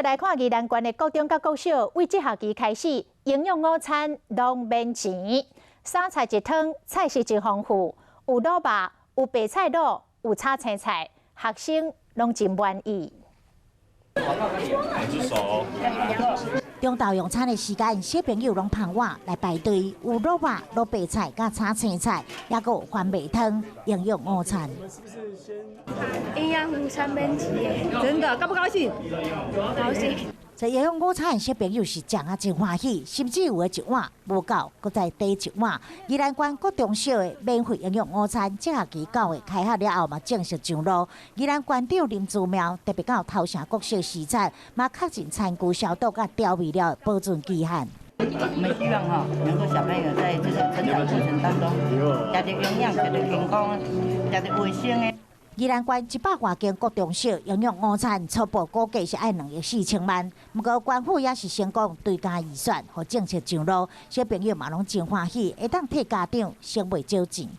來看宜蘭縣的國中佮國小，對這學期開始，營養午餐攏免錢，三菜一湯，菜色真豐富，有滷肉，有白菜滷，有炒青菜，學生攏真滿意。兩隻手。中晝用餐的時間，小朋友攏捧碗來排隊，有滷肉、滷白菜、佮炒青菜，抑閣有番麥湯，營養午餐。營養午餐免錢，真的高不高興？高興。這營養午餐，小朋友是食啊真歡喜，甚至有的一碗無夠，閣再提一碗。宜蘭縣國中小的免費營養午餐，這學期9月開學了後嘛正式上路。宜蘭縣長林姿妙特別到頭城國小視察，嘛確認餐具消毒佮調味料的保存期限。我們希望哈，能夠小朋友在這個成長過程當中，食得營養，食得健康，食得衛生的。宜蘭縣100外間國中小營養午餐初步估計是愛2億4千萬，毋過縣府也是成功追加預算，予政策上路，小朋友嘛攏真歡喜，會當替家長省袂少錢。